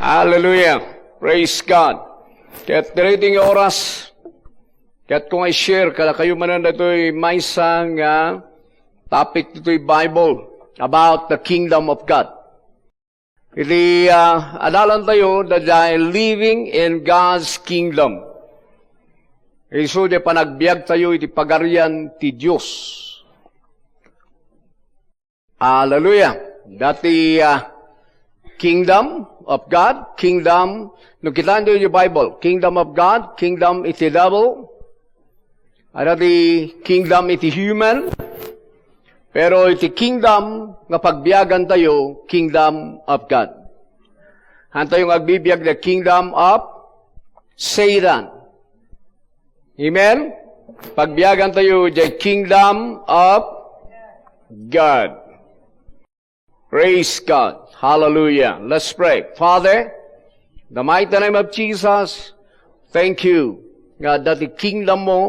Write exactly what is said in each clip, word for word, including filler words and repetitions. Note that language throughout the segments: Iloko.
Hallelujah. Praise God. Ket ditoy nga oras, ket ko nga i-share kadakayo manen ditoy maysa nga topic ditoy Bible about the kingdom of God. Iti, ah, adalan tayo, the, the living in God's kingdom. Isu di panagbiag tayo iti pagarian ti Dios. Hallelujah. Dati, ah, kingdom of God, kingdom, no kita iti Bible, kingdom of God, kingdom iti devil, ada ti kingdom iti human, pero iti kingdom nga pagbiagan tayo, kingdom of God. Hantayo nga agbibiag the kingdom of Satan. Amen? Pagbiagan tayo the kingdom of God. Praise God. Hallelujah. Let's pray. Father, in the mighty name of Jesus, thank you nga dati kingdom mo,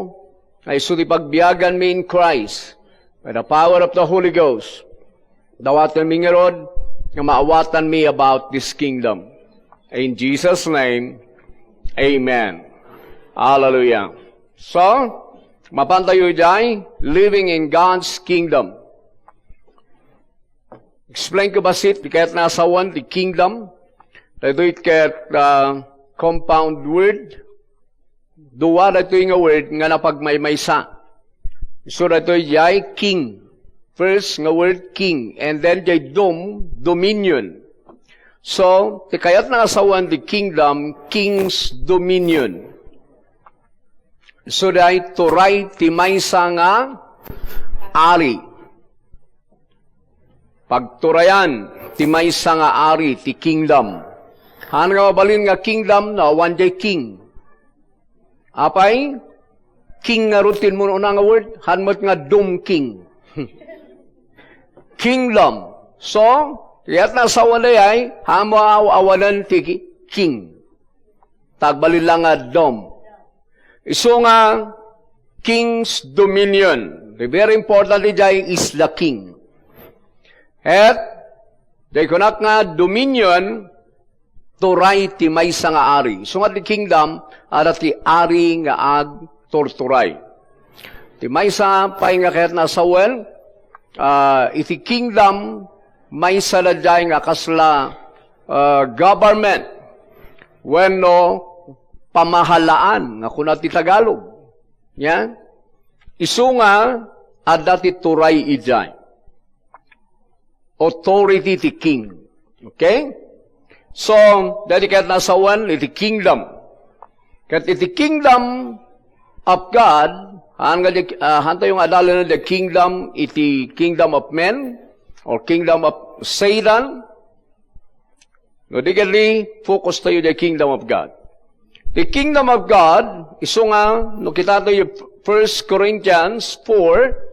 nga isu ti pagbiagan mi in Christ, by the power of the Holy Ghost. Dawaten mi ngarud nga maawatan mi about this kingdom. In Jesus' name, amen. Hallelujah. So, mapan tayo jay, living in God's kingdom. Explain ko bassit, di kayat nga asawan, the kingdom. Daytoy ket, ah, compound word. Dua daytoy nga word nga napagmaymaysa. So daytoy jay king. First nga word king. And then jay dom, dominion. So, ti kayat nga asawan the kingdom, king's dominion. So, daytoy turay ti maysa nga ari. Pagturayan ti maysa nga ari ti kingdom. Haan nga mabalin nga kingdom no awan jay king. Apay? King ngarud ti immunona nga word, haan met nga dom king. Kingdom. So, kayat nga asawan dayay, haan mo aw-awanen ti king. Ta agbalin la nga dom. Isu nga king's dominion. The very important jay is the king. Et, jay kunak nga dominion, turay ti maysa nga ari. Isu nga ti kingdom, ada ti ari nga agturturay. Ti maysa pay nga kayat nga asawen, ah, iti kingdom, maysa daydiay nga kasla, ah, government wenno pamahalaan nga kuna ti Tagalog. Nya? Isu nga adda ti turay idiay. Authority ti king. Okay? So, daydi ket nasawen iti kingdom. Ket iti kingdom of God, haan nga di, ah, haan tayo nga adalen the kingdom, iti kingdom of men, or kingdom of Satan. No, di ket di, focus tayo the kingdom of God. The kingdom of God, isu nga, no, kita tayo First Corinthians four,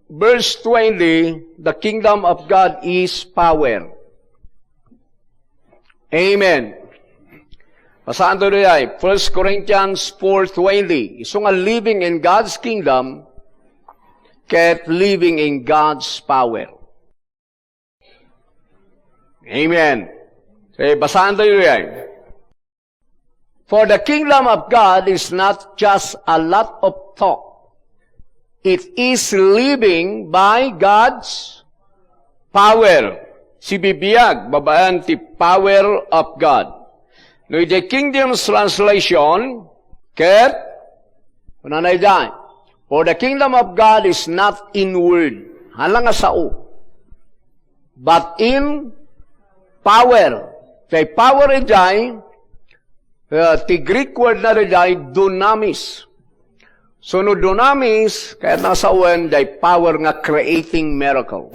verse twenty, the kingdom of God is power. Amen. Basaan tayo diay, First Corinthians four twenty. Isu nga living in God's kingdom, ket living in God's power. Amen. Eh, basaan tayo diay. For the kingdom of God is not just a lot of talk. It is living by God's power. Sibibiag babaen ti power of God. No, iti King James translation, ket, kunana ida, "For the kingdom of God is not in word." Hala nga sao. But in power. Ti power idiay, uh, ti Greek word na idiay, dunamis. So no dunamis, kayat nga sawen, diay power nga creating miracle.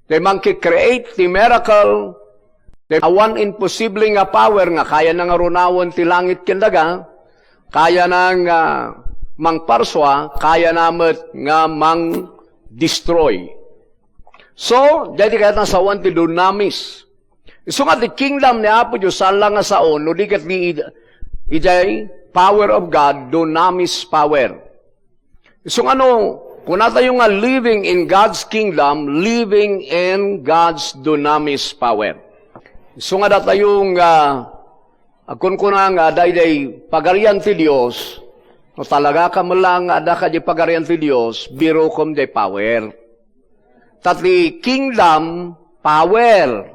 Diay mangki-create ti miracle, diay awan imposible nga power nga kayana nga runawen ti langit ken daga, kayana nga mangparsua, kayana met nga mang-destroy. So, diay ti kayat nga sawen ti dunamis. Isu nga ti kingdom ni Apo Dios, saan la nga sao, no di ket di id-, idiay power of God, dunamis power. Isu nga no, kuna tayo nga living in God's kingdom, living in God's dunamis power. Isu nga datayo nga agkunkuna nga adda idiay Pagarian ti Dios, no talagaka met laeng nga adda idiay Pagarian ti Dios, birokem idiay power. Ta ti kingdom, power.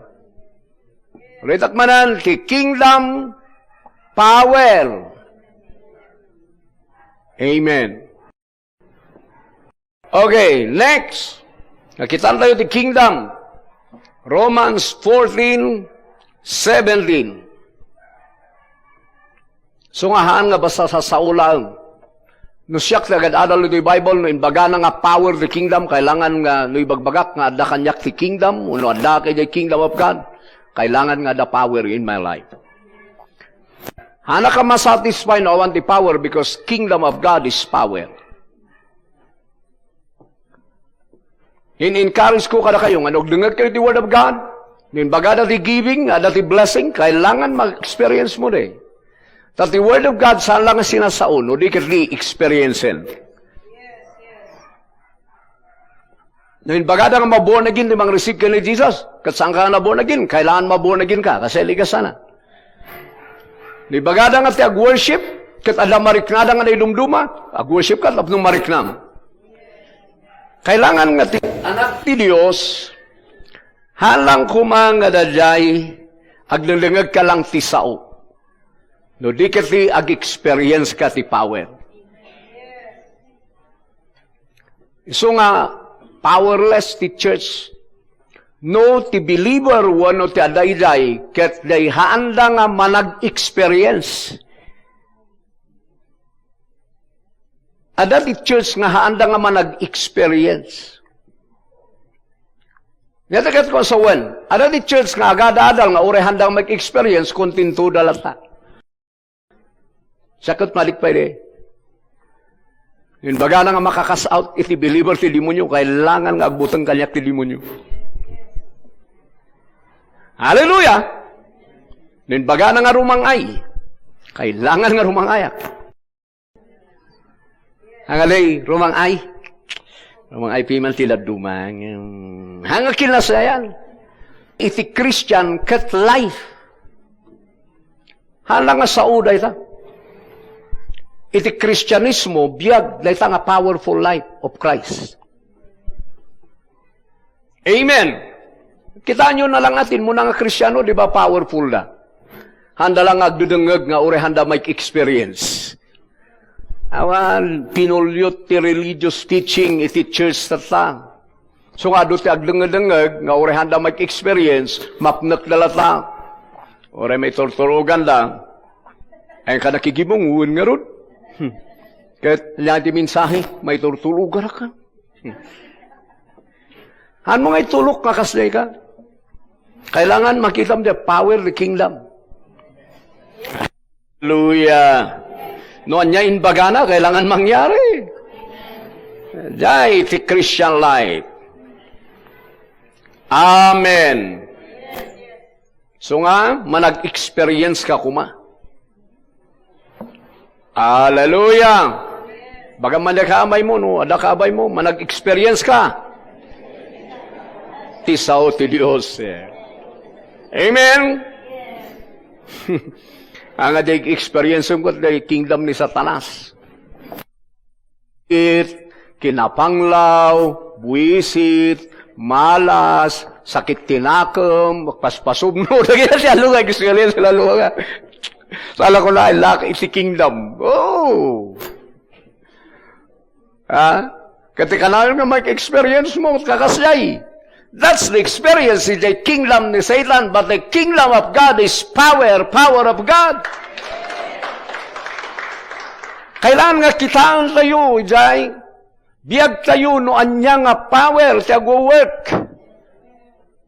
Ulitek manen, ti kingdom, power. Amen. Okay, next. Nakitaan tayo ti kingdom. Romans fourteen seventeen. So nga haan nga basta sa Saul laeng. No siak ti agad-adal iti Bible, no imbagana nga power the kingdom, kailangan nga no ibagbagak nga adda kaniak ti kingdom, o no adda kay the kingdom of God, kailangan nga adda power in my life. Hanak a masatisfy no awan ti power because kingdom of God is power. In-encourage ko kadakayo nga no agdengngeg kayo ti Word of God, no imbagada ti giving, adda ti blessing, kailangan ma-experience mo di. Ta ti Word of God, saan lang sinasao, no di ket di experience-en. No imbagada nga ma-born again, di mang-receive ka ni Jesus, ket saan ka na born again, kailangan ma-born again ka, kasi ligas sana. No ibagada nga ti ag-worship, ket adda mariknada nga naidumduma, ag-worship ka tapno mariknam. Kailangan nga ti Anak ti Dios, halang koma nga daydiay, agdengdengngeg ka lang ti sao. No di ket ti ag-experience ka ti power. Isu nga powerless ti church. No ti believer wenno ti adayday ket dayhaanda nga manag-experience. Adda ti church nga haanda nga manag-experience. Ket kua sa wen, adda ti church nga agada-adal nga uray haanda nga mag-experience, kontentoda latta. Sakit malik pay di. Imbagana nga maka-cast out iti believer ti demonyo, kailangan nga agbuteng kaniak ti demonyo. Hallelujah! Imbagana nga rumang-ay, kailangan nga rumang-ayak. Hangalay, rumang-ay. Rumang-ay piman ti dadduma. Hanga kinasayan. Iti Christian ket life. Hala nga sao dayta. Iti Kristianismo, biag dayta nga powerful life of Christ. Amen. Kitaenyo na lang atin mo na nga Kristiano, di ba, powerful da. Handa lang agdedengngeg nga uray handa may experience. Awan, pinulyot ti religious teaching iti church tatta. So nga, adu ti agdengngedengngeg nga uray handa may experience, mapnek da latta. Uray may turturugan da. Ay ka nakigibong, uwan nga rod. Hmm. Ket, anya ti mensahe, may turturugan ka. Hmm. Haan mo nga itulok nga kasdiay ka? Kailangan makitam the power the kingdom. Hallelujah. No anya imbagana, kailangan mangyari. Dayta ti Christian life. Amen. So nga, manag-experience ka koma. Hallelujah! Bagam man ka amay mo, no? Adda ka abay mo, manag-experience ka. Ti sao ti Dios, eh. Amen? Anga di experience ko the kingdom ni Satanas. It, kinapanglaw, buisit, malas, sakit ti nakem, paspasubno, dagiti ti allo nga experience, allo nga. Sala ko na, lack iti kingdom. Oh. Ha? Ket ti kanayon nga may experience mo, kakasdiay. That's the experience in the kingdom ni Satan, but the kingdom of God is power, power of God. Kailangan nga kitaen tayo, ijay. Biag tayo no anya nga power ti agwo-work.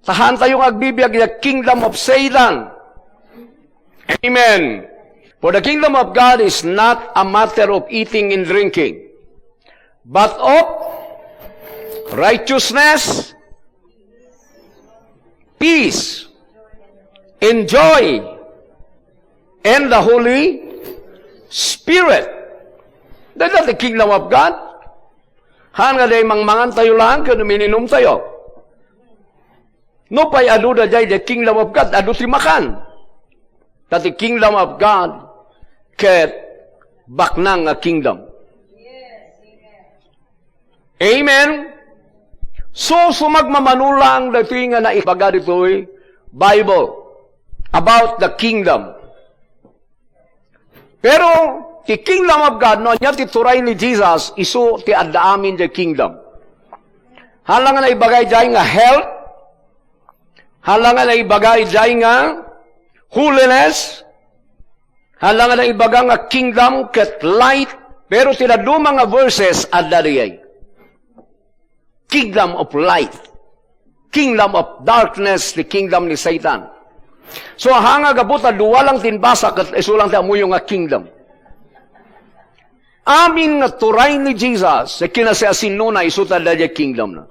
Saan tayo nga agbibiag iti kingdom of Satan. Amen. For the kingdom of God is not a matter of eating and drinking, but of righteousness, peace, and joy, and the Holy Spirit. That's the kingdom of God. Haan nga di mangmangan tayo lang, ken umiinom tayo. Nupay adu daydiay the kingdom of God, adu ti makan. Ta ti kingdom of God ket baknang nga kingdom. Amen? So, sumagmamano lang daytoy nga naibaga ditoy Bible about the kingdom. Pero ti kingdom of God, no ania ti turay ni Jesus, isu ti adda amin diay kingdom. Hala nga naibaga idiay nga health, hala nga naibaga idiay nga holiness, hala nga naibaga nga kingdom ket light, pero ti dadduma nga verses adda diay. Kingdom of light. Kingdom of darkness, the kingdom ni Satan. So, haan nga gapu ta dua lang ti nabasa ket isu lang ti ammoyo nga kingdom. Amin nga turay ni Jesus, ti kinasiasinnona, isu ti adda diay kingdom na.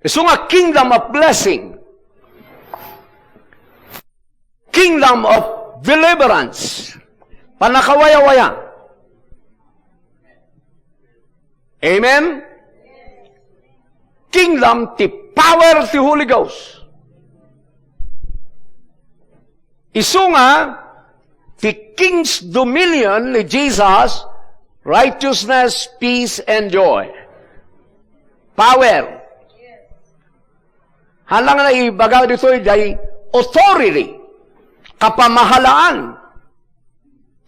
Isu nga kingdom of blessing. Kingdom of deliverance. Pannakawayawaya. Amen? Kingdom ti power ti Holy Ghost. Isu nga, ti King's dominion ni Jesus, righteousness, peace, and joy. Power. Haan lang nga naibaga ditoy diay authority, kapamahalaan,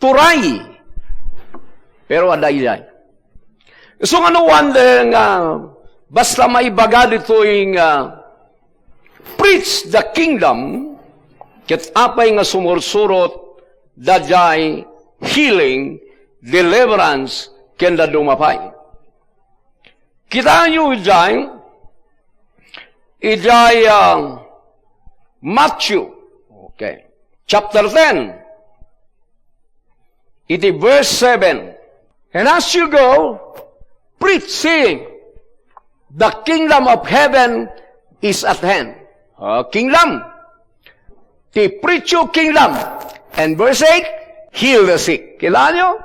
turay. Pero adda idiay. So, nga no wonder nga basta maibaga ditoy nga preach the kingdom, ket apay nga sumursurot daydiay healing, deliverance, ken dadduma pay. Kitaenyo idiay, idiay, ah, Matthew, okay, chapter ten, iti verse seven. "And as you go, preach, saying, 'The kingdom of heaven is at hand.'" Ah, kingdom. Ti preach you kingdom. And verse eight, "Heal the sick." Kitaenyo?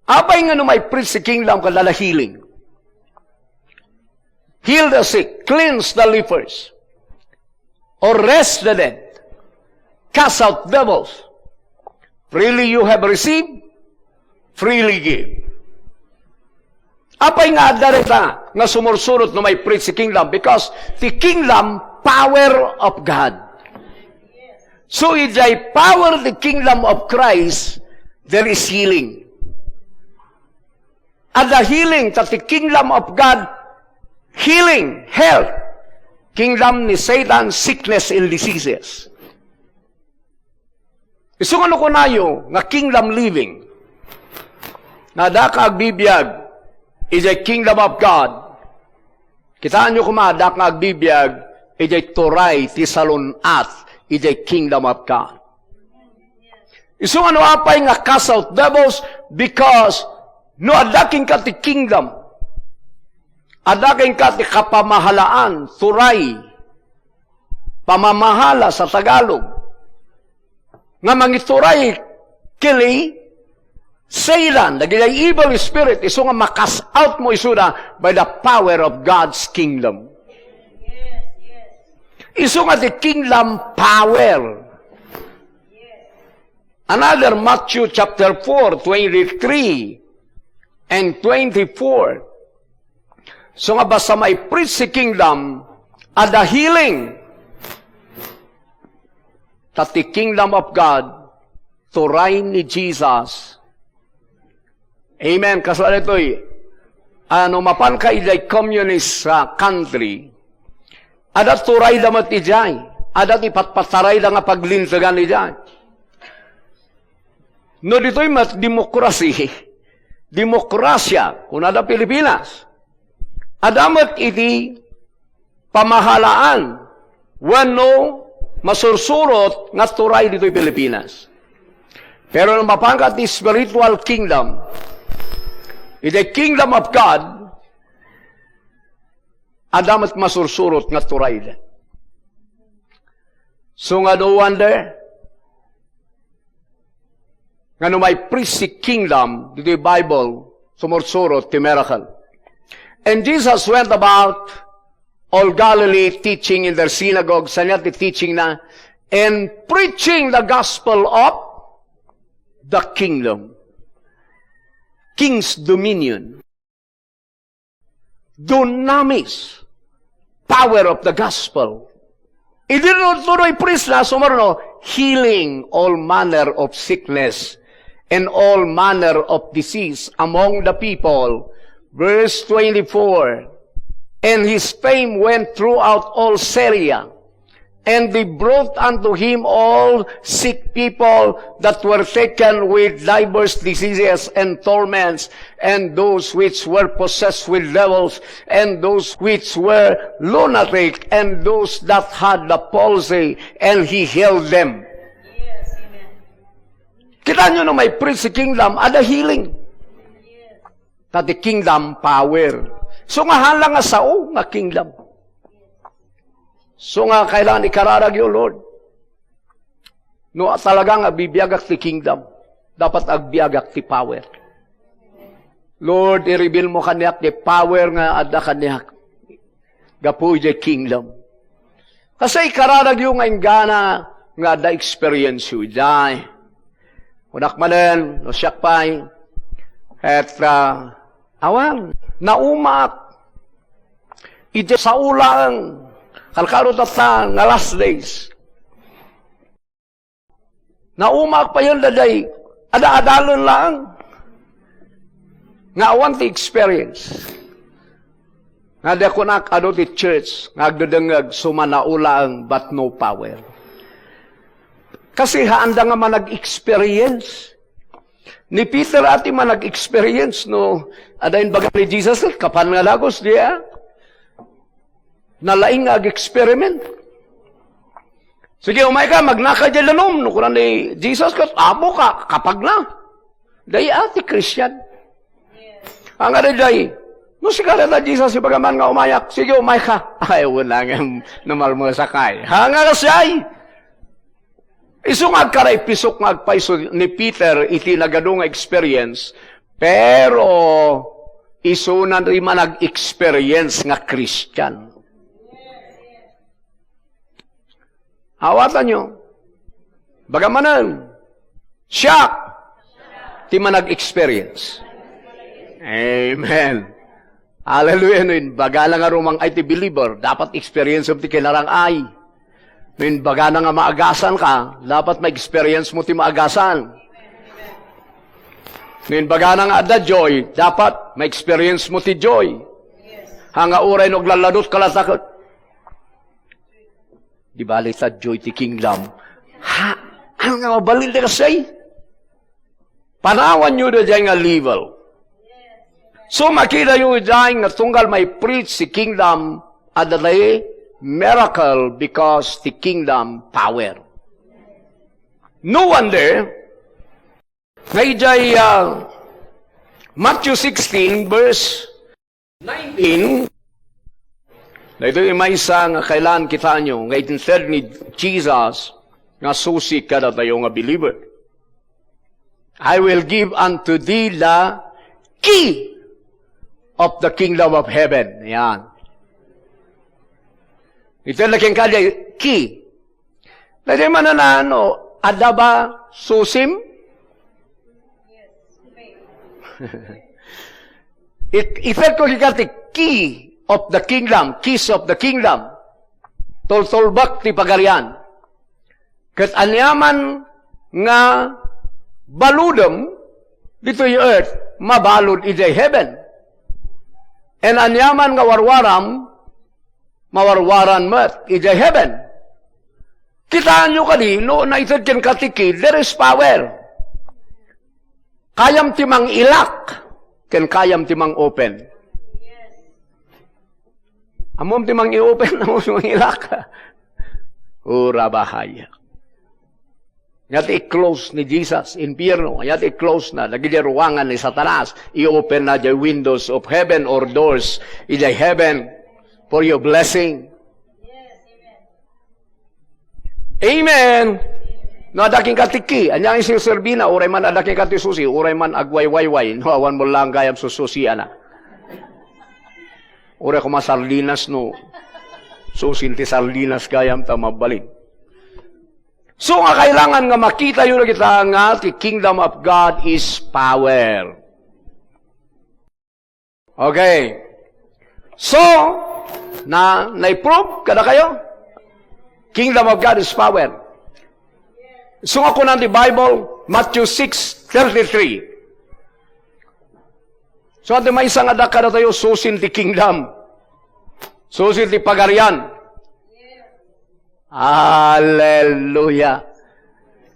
Apay nga no mai-preach ti kingdom, ket adda healing. "Heal the sick, cleanse the lepers, or raise the dead, cast out devils. Freely you have received, freely give." Apay nga adda dayta nga sumursurot no mai-preach ti kingdom? Because the kingdom, power of God. So, idiay power the kingdom of Christ, there is healing. Adda healing, ta ti kingdom of God, healing, health. Kingdom ni Satan, sickness and diseases. Isu nga no kunayo nga kingdom living, nga adda ka agbibiag idiay kingdom of God, kitaenyo koma, adda ka agbibiag idiay turay ti salun-at idiay kingdom of God. Isu nga no apay nga cast out devils, because no adda kenka ti kingdom, adda kenka ti kapamahalaan, turay, pamamahala sa Tagalog, nga mangituray ken Satan, dagiti evil spirit, isu nga ma-cast out mo isuda by the power of God's kingdom. Isu nga ti kingdom power. Another Matthew chapter four, twenty-three and twenty-four. So nga basta mai-preach ti kingdom, adda healing. Ta ti kingdom of God, turay ni Jesus. Amen. Kasla daytoy, no mapanka idiay communist, ah, country, adda turayda met idiay. Adda ti patpatarayda nga paglintegan idiay. No ditoy met demokrasi, demokrasya, kunada Pilipinas. Adda met iti pamahalaan wenno masursurot nga turay ditoy Pilipinas. Pero no mapanka ti spiritual kingdom, iti kingdom of God, adda met masursurot nga turay. So nga no wonder, nga no mai-preach ti kingdom, ditoy Bible, sumursurot ti miracle. And Jesus went about all Galilee, teaching in their synagogues, ania ti teaching na, and preaching the gospel of the kingdom. King's dominion. Dunamis. Power of the gospel. Idi no, no, no, i-preach na, sumurno, healing all manner of sickness and all manner of disease among the people. Verse twenty-four, "And his fame went throughout all Syria, and they brought unto him all sick people that were taken with divers diseases and torments, and those which were possessed with devils, and those which were lunatic, and those that had the palsy, and he healed them." Kita nyo no mai-preach ti kingdom, ada healing. Ta ti kingdom power. So nga hala nga sao nga kingdom. So nga kailangan ikararag yo, Lord. No talaga nga agbibiagak ti kingdom, dapat agbiagak ti power. Lord, i-reveal mo kaniak ti power nga adda kaniak gapu idiay kingdom. Kasi ikararag yo nga inggana nga adda experience yo idiay. Kunak manen, no siak pay, et, ah, awan, naumaak. Iti sao laeng, kalkaro tatta nga last days. Naumaak payen daydiay, ada-adalen laeng. Nga awan ti experience. Nga di kunak adu ti church, nga agdedengngeg, sumanao laeng, but no power. Kasi haanda nga manag-experience. Ni Peter a ti manag-experience, no? Ada imbaga ni Jesus, "Kapan nga dagus, dia?" Nalaing nga ag-experiment. "Sige, umay ka, magnaka diay danum." No, kuna ni Jesus, ket, "Apo ka, kapag na." Dayta ti Christian. Ania daydiay, "No sika dayta, Jesus, ibagam man nga umayak." "Sige, umay ka." Ay, wala nga, namalmo sa kay. Ania kasdiay? Isu nga agkaraipisok nga agpayso ni Peter iti nagadu nga experience, pero isuna ti manag-experience nga Christian. Awatanyo. Baga manen, siak ti manag-experience. Amen. Hallelujah. No, imbagana nga rumang-ay ti believer, dapat experience ti kinarang-ay. No imbagana nga maagasan ka, dapat ma-experience mo ti maagasan. No imbagana nga adda joy, dapat ma-experience mo ti joy. Ania nga uray no aglalladot ka latta ket, "Di bali ta joy ti kingdom." Ha? Ania nga mabalin ti kasdiay? Panawanyo daydiay nga level. So, makitayo idiay nga tunggal mai-preach ti kingdom, adda ti miracle because ti kingdom power. No wonder, nga idiay, ah, Matthew sixteen, verse nineteen, daytoy maysa nga kailangan kitaenyo nga inted ni Jesus nga susi kadatayo nga believer. "I will give unto thee the key of the kingdom of heaven." Yan. Ito na kenka, key. Daytoy mananano, adda ba susim? It, ited ko kenka ti key of the kingdom, keys of the kingdom. Tultulbek ti pagarian. Ket aniaman nga baludem ditoy earth, mabalud idiay heaven. And aniaman nga warwaram, mawarwaran met idiay heaven. Kitaenyo kadi, no naited kenka ti key, there is power. Kayam ti mang-ilak, ken kayam ti mang-open. Ammom ti mang-i-open, ammom ti mang-ilak. Ura bahaya. Ania ti i-close ni Jesus, infierno. Ania ti i-close na, dagiti ruangan ni Satanas. I-open na the windows of heaven or doors in the heaven for your blessing. Amen. No, adda kenka ti key. Ania nga iserserbina? Uray man adda kenka ti susi, uray man agwaywayway. No, awan mo lang gayam sususiana. Uray koma sardinas, no. Susin ti sardinas gayam ta mabalin. So nga kailangan nga makitayo dagita nga ti kingdom of God is power. Okay. So, na, na-prove kadakayo? Kingdom of God is power. So nga kunan ti Bible, Matthew six thirty-three. So, iti maysa nga adda kadatayo, susin ti kingdom. Susin ti pagarian. Hallelujah.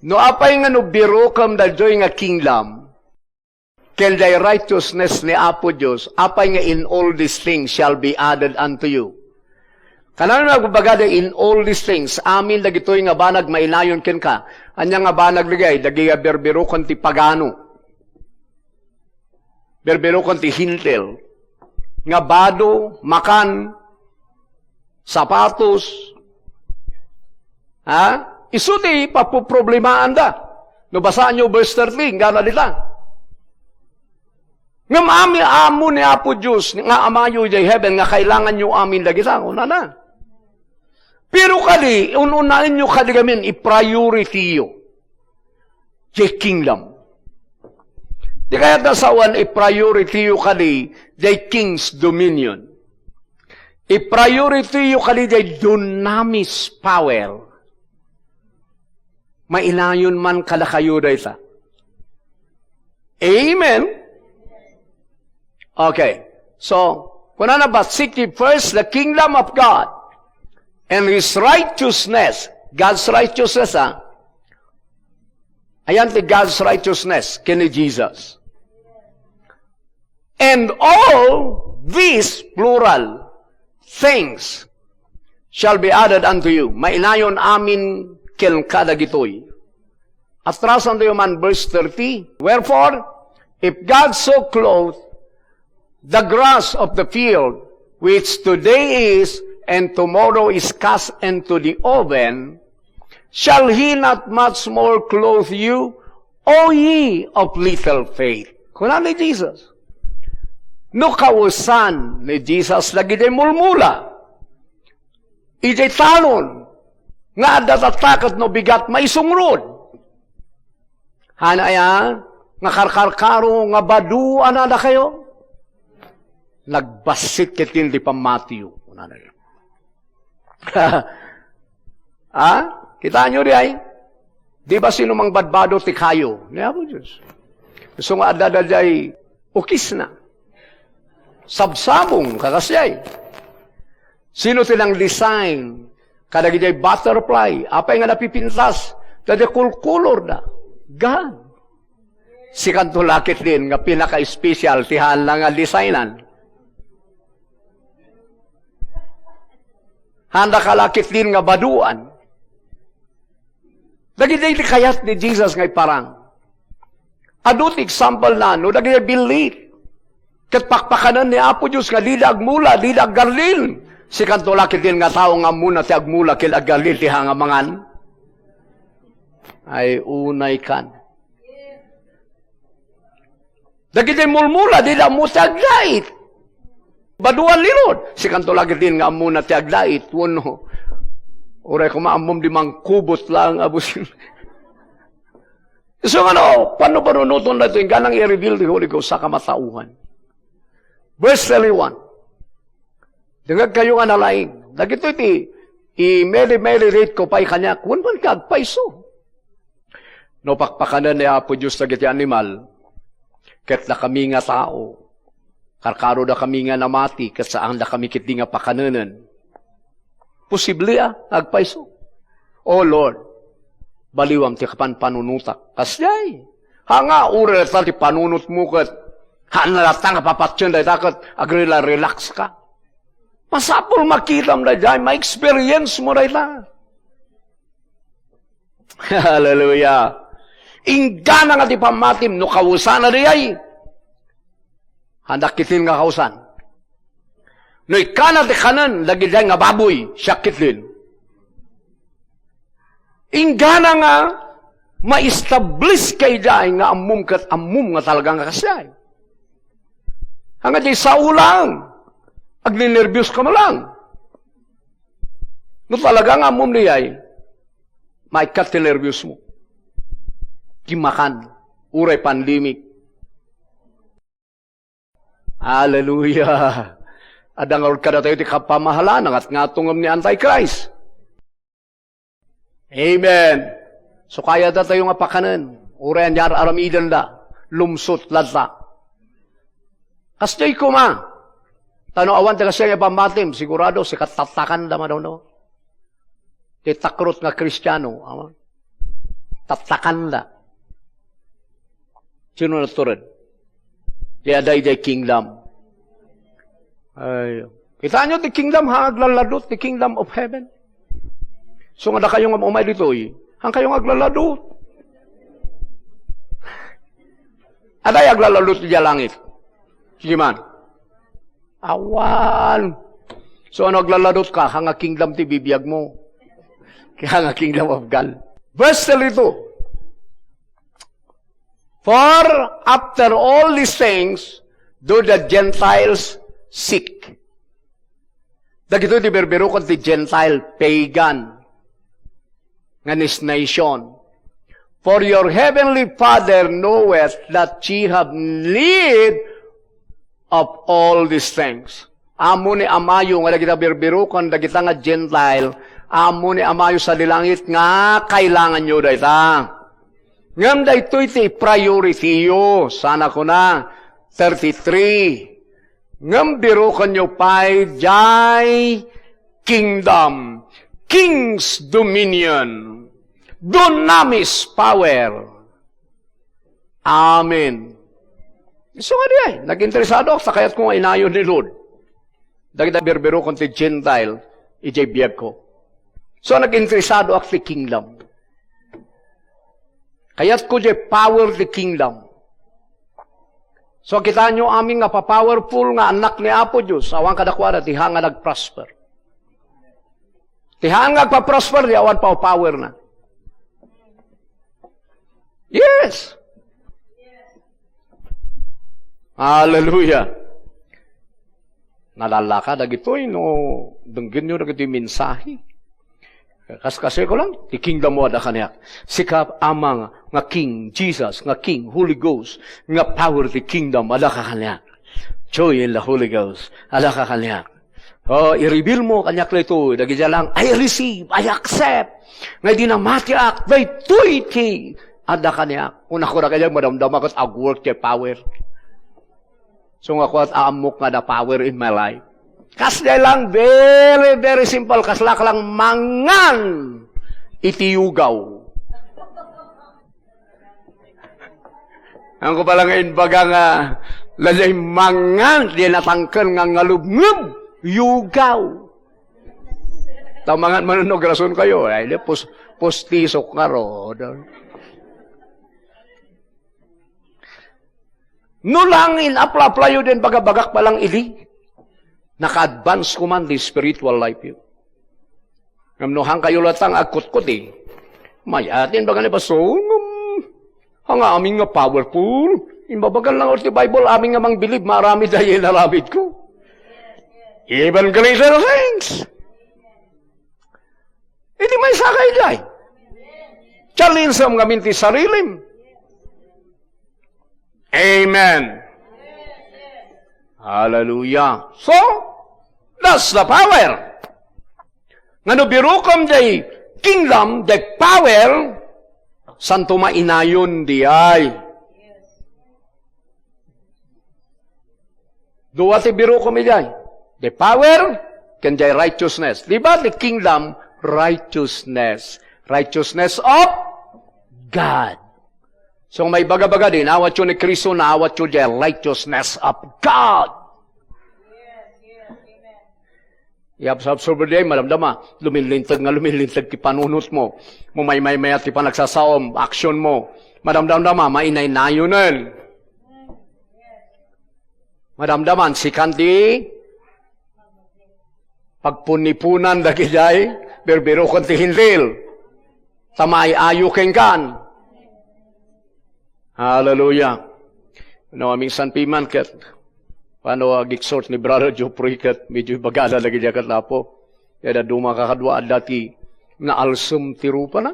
No apay nga no birokem daytoy nga kingdom, ken day righteousness ni Apo Dios, apay nga in all these things shall be added unto you. Kanano nagbabaga da in all these things, amin dagitoy nga banag mainayon kenka? Ania nga banag dagay? Dagay a birbiroken ti pagano. Birbiroken ti Hentil. Nga bado, makan, sapatos. Ha? Isu ti papoproblemaanda. No basaanyo verse thirteen, gana dita. Ngem amin, ammo ni Apo Dios nga Amayo idiay heaven nga kailanganyo amin dagita, kunana. Pero kadi, un-unaenyo kadi ngamin, i-priority yo diay kingdom. Di kayat nasawan, i-priority yo kadi diay king's dominion. I-priority yo kadi diay dunamis power. Mainayon man kadakayo dayta. Amen? Okay. So, kunana, "But seek ye first the kingdom of God and His righteousness." God's righteousness, ha? Ayan ti God's righteousness, ken ni Jesus. "And all these," plural, "things shall be added unto you." Mainayon amin kenka dagitoy. Atrasantayo man verse thirty. "Wherefore, if God so clothe the grass of the field, which today is and tomorrow is cast into the oven, shall he not much more clothe you, O ye of little faith?" Kuna ni Jesus. No kausan ni Jesus dagiti mulmula, iti talon nga adda tatta ket no bigat maisungrod. Haanna aya nga karkarkaro nga baduan a dakayo? Nagbassit ketdin ti pammatiyo. Kunana. Ha? Kitaenyo diay? Di ba sino mangbadbado ti kayo? Ni Apo Dios. Isu nga adda daydiay ukisna. Sabsabong, kakasiay. Sino ti nang-design kadagiti butterfly? Apay nga napipintas? Daydiay kulkulorda. God. Sikanto la ketdin nga pinaka-special ti haanna nga designan. Haanda ka la ketdin nga baduan. Dagiti kayat ni Jesus nga iparang. Adu ti example na, no, dagiti billit. Ket pakpakanen ni Apo Dios nga dida agmula, dida aggarlin. Sikanto la ketdin nga tao nga ammona ti agmula ken aggarlin ti haanna nga mangan. Ay, unay kan. Dagiti mulmula, dida ammo ti agdait. Baduan ni Lord. Sikanto la ketdin nga ammona ti agdait. Wenno, uray koma ammom di mangkubot laeng a busil. Isu nga no, panupanunoton daytoy, ingganang i-reveal ti Holy Ghost, saka matauhan. Verse thirty-one. Dengngegkayo nga nalaing. Dagitoy ti i-meditate ko pay kaniak. Wen man ka agpayso. No pakpakanen ni Apo Dios dagiti animal, ket dakami nga tao, karkarodakami nga namati, ket saandakami ketdi nga pakanenen. Posible a agpayso. Oh Lord, baliwam ti kapanpanunotak. Kasdiay. Ha nga, uray ta ti panunotmo ket, haan na latta nga papatien dayta ket agrela-relax ka. Masapul makitam daydiay, ma-experience mo dayta. Hallelujah. Inggana nga ti pammatim, no kawesana daydiay, haandak ketdin nga kausan. No ikkana ti kanen dagiti nga baboy, siak ketdin. Inggana nga ma-establish ka idiay nga ammom ket ammom nga talaga nga kasdiay. Ania ti sao lang, agninerbios ka man lang. No talaga nga ammom diay, maikkat ti nerbios mo. Ti makan, uray panlimik. Hallelujah! Adda ngarud kadatayo ti kapamahalan, ngat-ngatongem ni Antichrist. Amen. So, kayatdatayo nga pakanen. Uray ania ar-aramidenda, lumsot latta. Kasdiay koma. Ta no awan ti kasdiay nga pammatim, sigurado, sika tattakanda, madawdaw. Ti takrot nga Kristiano, awan. Tattakanda. Sino natured? Ti adda idiay kingdom. Ay, kitaenyo ti kingdom, ha, aglalladot, ti kingdom of heaven. So, nga dakayo nga umay ditoy, han kayo nga aglalladot. Adda aglalladot idiay langit. Sige man. Awan. So, ano aglalladot ka? Ha nga kingdom ti bibiag mo. Kaya nga kingdom of God. Verse thirty-two. For after all these things do the Gentiles seek. Dagitoy ti birbirokon ti Gentile, pagan, nga nation. For your heavenly Father knoweth that ye have need of all these things. Ammo ni Amayo nga dagita birbirokon, dagita nga Gentile, ammo ni Amayo sadi langit nga kailanganyo dayta. Ngem daytoy ti priority-yo, sana kuna, thirty-three. Ngem birokenyo pay jay kingdom, king's dominion, dunamis power. Amen. Isu nga diay, nag-interesado ak, sa kayat ko nga inayon ni Lord. Dagita birbirokon ti Gentile, idiay biag ko. So, nag-interesado ak ti kingdom. Kayat ko diay power ti kingdom. So, kitaenyo amin nga pa-powerful nga annak ni Apo Dios, awan kadakuada ti ha nga nagprosper. Ti haan nga agpa-prosper, di awan pa power na. Yes. Hallelujah. Nalallaka dagitoy no denggenyo dagitoy mensahe. Kas-, kasi ko lang, ti kingdom mo ada kaniak. Sika amang nga King Jesus, nga King Holy Ghost, nga power ti kingdom ada ka kaniak. Joy in the Holy Ghost, ada ka kaniak. Oh, i-reveal mo kaniak daytoy, dagiti lang, "I receive, I accept." Nga idi namatiak, daytoy ti adda kaniak. Una ko na kanya, madamdama ket agwork ti power. So nga kuat, aammok nga the power in my life. Kasdiay lang, very, very simple. Kaslak lang mangan iti yugaw. Ang ko pala nga inbaga nga, lajay mangan, di natangken nga ngalubngub, yugaw. Tamangan man no grason kayo, ay, di, pus-, pustisok nga ro. No lang in apla-aplayo din bagabagak pa lang idi, naka-advance ko man di spiritual life yun. Ngem no hangkayo latang agkutkuti, mayatin baga ni Pastor, ngem, hanga amin nga powerful. Imbabagan lang ti Bible, amin nga mangbilib, maaramid ay inaramid ko. Even greater things. Idi maysa ka idiay. Challenge-am ngamin ti sarilim. Amen. Hallelujah. So, that's the power. Nga no birukom jay kingdom, the power, santo mainayon di ay. Dua ti birukom idiay. The power, ken jay righteousness. Di ba, the kingdom, righteousness. Righteousness of God. So, may baga-baga din, awat yun ni Kristo, naawat yun jay righteousness of God. Iabsabsor diay, madamdama, luminlinteg nga luminlinteg ti panunotmo. Mo maymaymayat ti panagsasaom, action mo. Madamdamdama, mainaynayonen. Madamdaman, sikan ti pagpunipunan dagidiay, birbirokon ti Hentil. Ta maay-ayo kenkan. Hallelujah. No, minsan piman ket, paano ag-exhort ni Brother Jeffrey ket medyo ibagana lagi diya ket Apo. Dayta duma kakadua, adda ti naalsem ti rupana.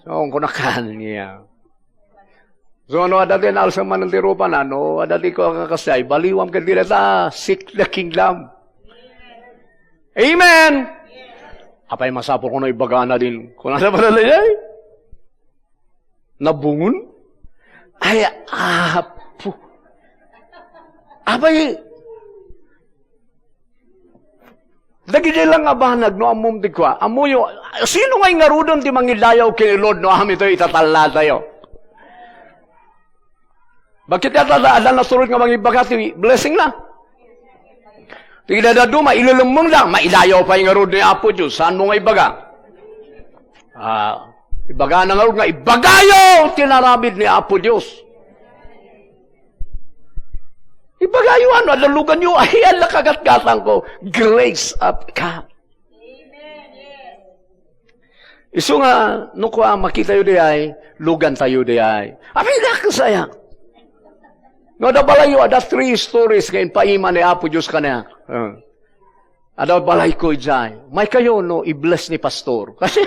So, kunak, ania. So, no adda ti naalsem manen ti rupana, no adda ti kua-, kakasdiay, baliwam ket dayta, seek the kingdom. Amen! Apay masapulko no ibagana din? Kunana pay daydiay? Nabungon? Ay, Apo. Apay, dagiti lang a banag, no ammom ti kua, ammoyo, sino nga ingaruden ti mangidayaw ken ni Lord no amin tayo itatallatayo? Bakit yata adda, adda nasurot nga mangibaga ti blessing na? Ti dayta duma, ilelemmengda, maidayaw pay ngarud ni Apo Dios. Saanmo nga ibaga? Ah, ibagana ngarud nga, ibagayo ti inaramid ni Apo Dios. Ibagayo, ano, adda luganyo, ay, ala kagatgatangko. Grace of God. Isu nga, no kua, makitayo dayay, lugantayo dayay. Apay, dakes aya. No, adda balayyo, adda three stories nga impaima ni Apo Dios kaniak. Ah. Adda balayko idiay. Maykayo no i-bless ni Pastor. Kasi,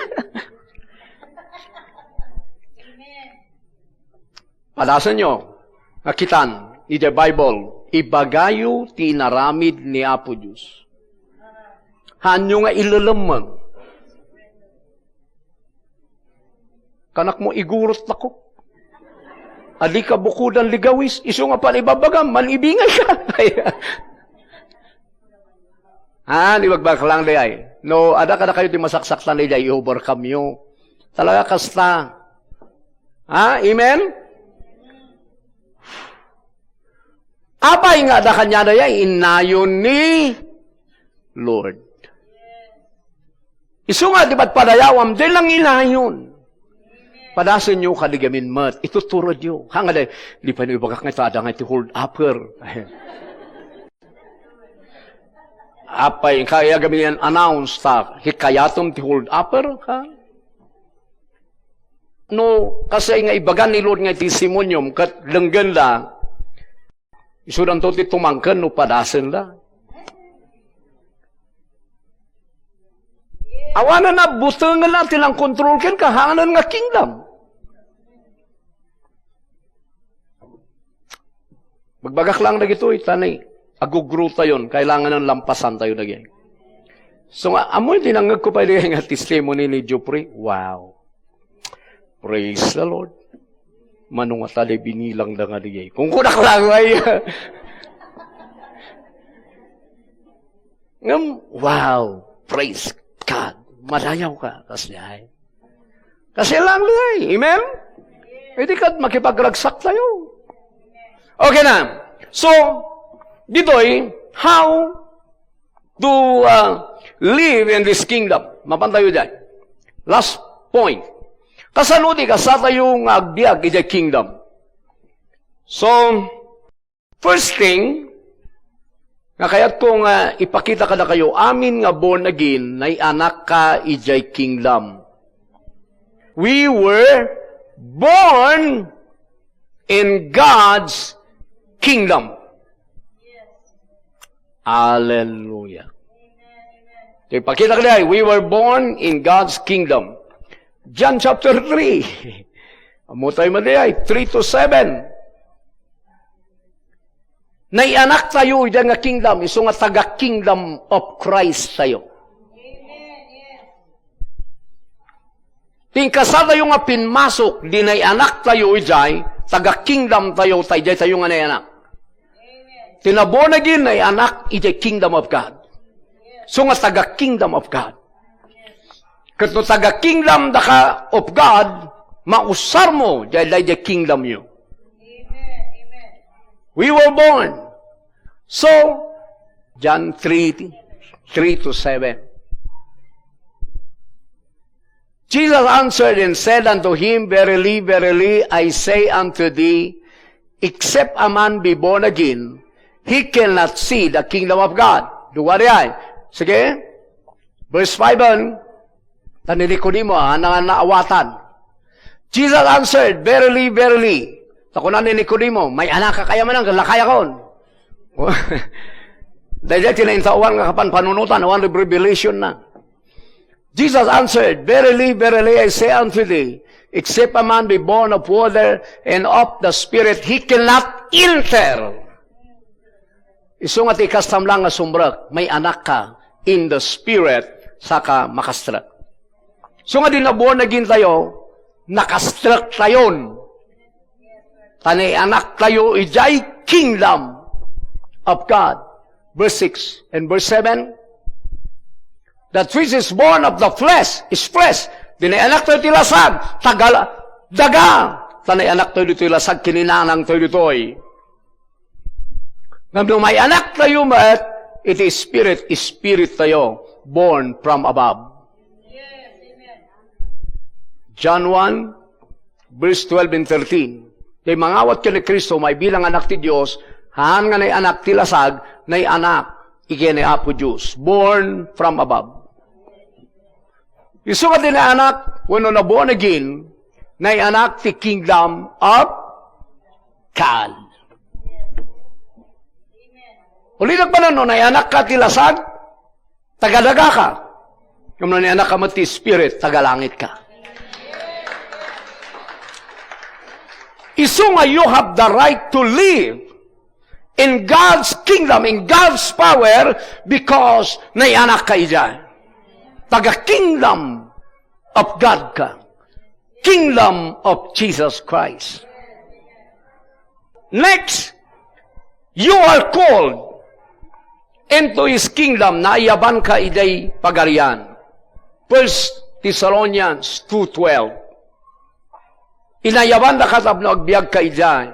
padasenyo, nga kitan, idiay Bible, ibagayo ti inaramid ni Apo Dios. Haanyo nga ilelemmeng. Kanakmo, igurot tako. Adika bukodan ligawis, isu nga pan ibabagam, man-ibingayka. Ha, di magbaklang di ay. No, adda kadakayo ti masaksaktan di ay, i-overcome yo. Talaga kasta. Ha? Amen? Apay nga adda kaniada ay innayon ni Lord. Isu nga di padpadayawam, di lang inayon. Padasenyo kadi gamin met, ituturodyo. Ha nga di, di pay no ibagak nga ita, adda nga iti hold upper. Apay, kaya gamin yan announce ta, hikayatom ti hold upper, ha? No, kasi nga ibagan ni Lord nga iti simonyom, ket denggenda, isudanto ti tumangken no padasenda. Awanen a butengen na ti nangkontrol kenka, hanganen nga kingdom. Magbagak lang dagitoy, ta ni, agugro tayon, kailangan ng lampasan tayo dagay. So nga, amoy dinangeg ko pa dagay nga testimony ni Jupri. Wow. Praise the Lord. Mano nga ta di binilang da nga dagay. Kung kunak lang ay. Ngem, wow, praise God. Madayaw ka, kas niya ay. Kasi lang, ay. Amen? Hindi ka makipagragsak tayo. Okay na. So, ditoy, how to uh, live in this kingdom. Mapan tayo dyan. Last point. Kasano ti kasta tayo nga agbiag idiay kingdom? So, first thing, nga kayat ko nga ipakita kadakayo, amin nga born again, naianak ka idiay kingdom. We were born in God's kingdom. Hallelujah. Ipakita ka diay, we were born in God's kingdom. John chapter three. Amo tayo madiay, three to seven. Naianak tayo ida nga kingdom, isu nga taga-kingdom of Christ tayo. Ti inkasta tayo nga pinmasok, di naianak tayo idiay, taga-kingdom tayo, ta idiay tayo nga naianak. Ti na-born again, naianak idiay kingdom of God. So nga taga-kingdom of God. Ket no taga-kingdom daka of God, mausar mo, diay, diay, diay kingdom yo. We were born. So, John three, three to seven. Jesus answered and said unto him, "Verily, verily, I say unto thee, except a man be born again, he cannot see the kingdom of God." Dua diay. Sige. Verse five, an, ta ni Nicodemo, ah, na, naawatan. Jesus answered, "Verily, verily." Ta kuna ni Nicodemo, "May anak ka kaya manang, lakayakon." Daydiay ti naintaoan nga kapanpanunotan, awan revelation na. Jesus answered, "Verily, verily, I say unto thee, except a man be born of water and of the Spirit, he cannot enter." Isu nga ti ikastam lang nga sumrek, may anak ka in the Spirit, saka makastrek. So nga di na born again tayo, nakastrek tayon. Ta naianak tayo idiay kingdom of God. Verse six and verse seven, "That which is born of the flesh is flesh." Di naianak tayo ti lasag, tagala, daga. Ta naianak tayo ditoy lasag, kininanang tayo ditoy. Ngem no may anak tayo met, iti spirit, spirit tayo, born from above. John one, verse twelve and thirteen. Ti mangawat ken ni Cristo, maibilang anak ti Dios, haan nga naianak ti lasag, naianak iti ni Apo Dios, born from above. Isu nga ti naianak, wenno na born again, naianak ti kingdom of God. Ulitek manen, no naianak ka ti lasag, taga daga ka. Ngem no naianak ka met ti Spirit, taga langit ka. Isu nga you have the right to live in God's kingdom, in God's power, because naianak ka idiay. Taga kingdom of God ka. Kingdom of Jesus Christ. Next, you are called into His kingdom. Naayaban ka idiay Pagarian. First Thessalonians two twelve. Inayaban daka tapno agbiag ka idiay.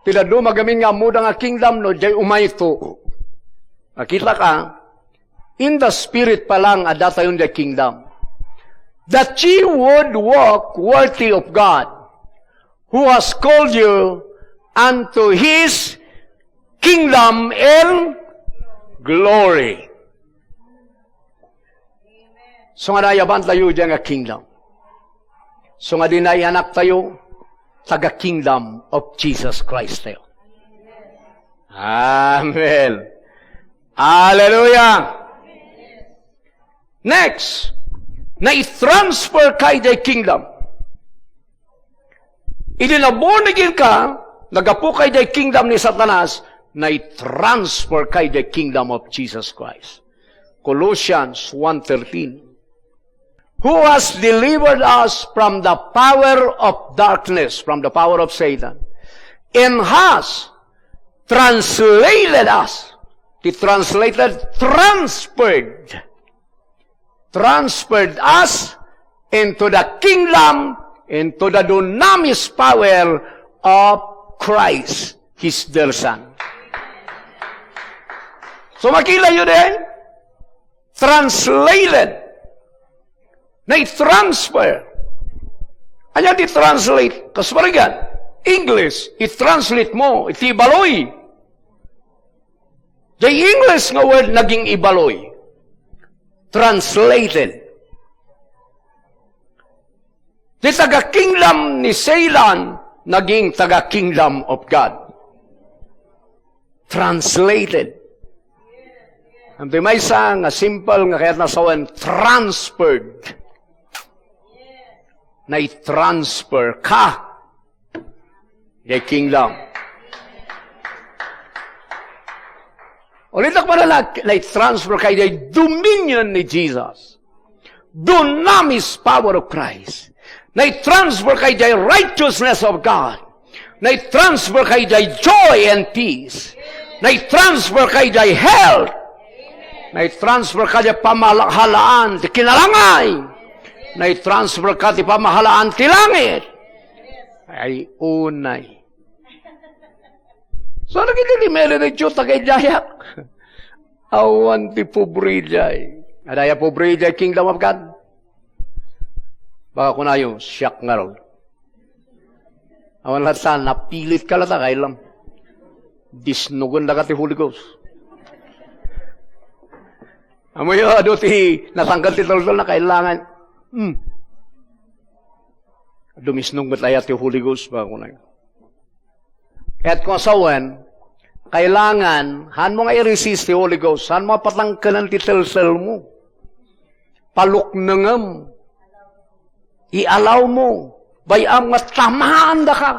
Ti dadduma gamin nga ammoda nga kingdom no diay umayto. Nakita ka? In the spirit pa lang, adda tayon the kingdom. That ye would walk worthy of God, who has called you unto His kingdom and glory. So nga naayaban tayo diay nga kingdom. So nga di naianak tayo, taga kingdom of Jesus Christ tayo. Amen. Hallelujah. Next, nai-transfer ka idiay kingdom. Idi na born again ka, naggapu ka idiay kingdom ni Satanas, nai-transfer ka idiay kingdom of Jesus Christ. Colossians one thirteen, "Who has delivered us from the power of darkness, from the power of Satan, and has translated us." Ti translated, transferred. Transferred us into the kingdom, into the dunamis power of Christ, His dear Son. So, makita tayo din, translated. Nai-transfer. Ania ti translate? Kas parigan, English, i-translate mo iti baloy. Diay English nga word naging ibaloy. Translated. Ti taga-kingdom ni Satan naging taga-kingdom of God. Translated. Iti maysa nga simple nga kayatna sawen, transferred. Nai-transfer ka. Diay kingdom. Ulitek man, nai-transfer ka idiay dominion ni Jesus. Dunamis power of Christ. Nai-transfer ka idiay righteousness of God. Nai-transfer ka idiay joy and peace. Nai-transfer ka idiay health. Nai-transfer ka idiay pamahalaan ti kinalangay. Nai-transfer ka ti pamahalaan ti langit. Ay, unay. So, nagiti di meron ng Diyos, tagay dayak. Awan ti pobre jay. Adaya pobre jay Kingdom of God. Baka kunayo, siak ngarud. Awan latta, napilit ka latta, kailam. Disnugon da ka ti Holy Ghost. Amoyo, adu ti natanggal ti tultol na kailangan. Hmm. Dumisnog met aya ti Holy Ghost, baka kunayo. Kaya't kung asawen, Kailangan, hanmo nga i-resist ti Holy Ghost. Hanmo nga patangkenen ti teltelmo. Paluknengem. Ialawmo. Bay-am nga tamaandaka.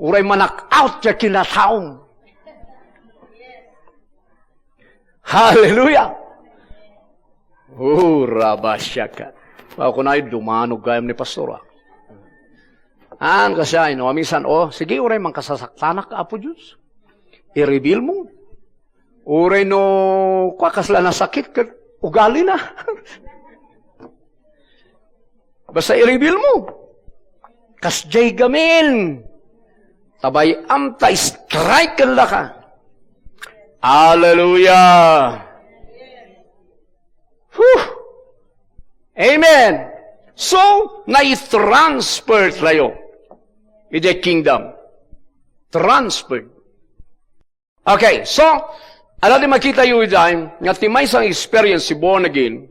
Uray ma-knock out ti kinataom. Hallelujah! Oh, rabashaka. Ako na, dumanog gayam ni Pastor, ah. An, kasi ay, no, minsan, oh, sige, uray man kasasaktanak, Apo Diyos. I-reveal mo. Uray no, kwa, kasla nasakit, ket ugali na. Basta i-reveal mo. Kasjay gamin. Ta bay-am ta strike ken daka. Hallelujah. Whew. Amen. So, nai-transfer tayo. Iti kingdom. Transfer. Okay, so, ala ti makitayo idiay, nga ti maysa nga experience ti born again,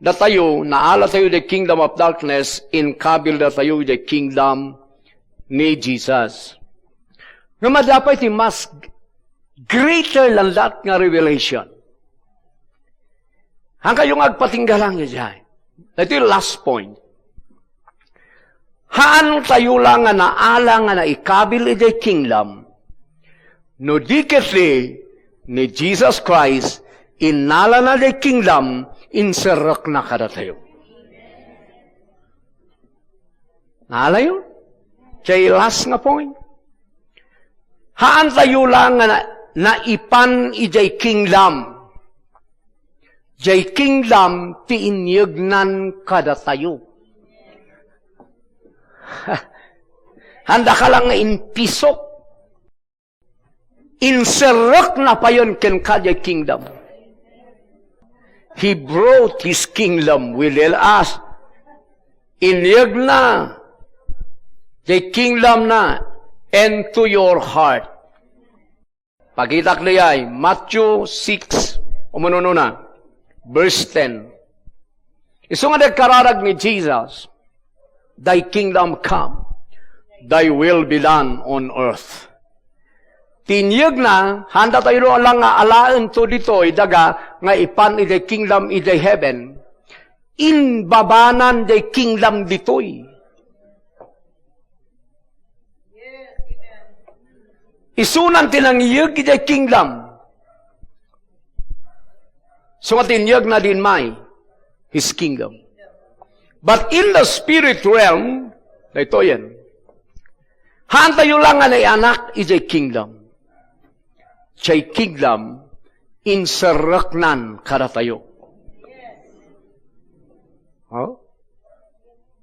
datayo, naala tayo idiay kingdom of darkness, inkabil datayo idiay kingdom ni Jesus. Nga madapay ti mas greater than that nga revelation. Hankayo nga agpatingga lang idiay. Ito yung last point. Haan tayo lang nga naala nga naikabil idiay kingdom. No di ketdi ni Jesus Christ, inalana idiay kingdom, inserrekna kadatayo. Naalayo? Jay last nga point. Haan tayo lang nga na, naipan idiay kingdom. Jay kingdom ti inyegnan kadatayo. Haan daka lang nga inpisok. Inserrekna payen kenka jay kingdom. He brought His kingdom within us. Inyegna jay kingdom na into your heart. Pakitak dayay, Matthew six, umunununa, verse ten. Isu nga nagkararag ni Jesus, "Thy kingdom come, thy will be done on earth." Ti inyegna, haan datayo lang nga alaen to ditoy, daga nga ipan idiay kingdom idiay heaven. Inbabanan diay kingdom ditoy. Isunan ti nangiyeg idiay kingdom. Isu nga ti inyegna di immay, His kingdom. But in the spirit realm, daytoyen, haan tayo lang nga naianak idiay kingdom. Jay kingdom, inserreknan kadatayo. Oh?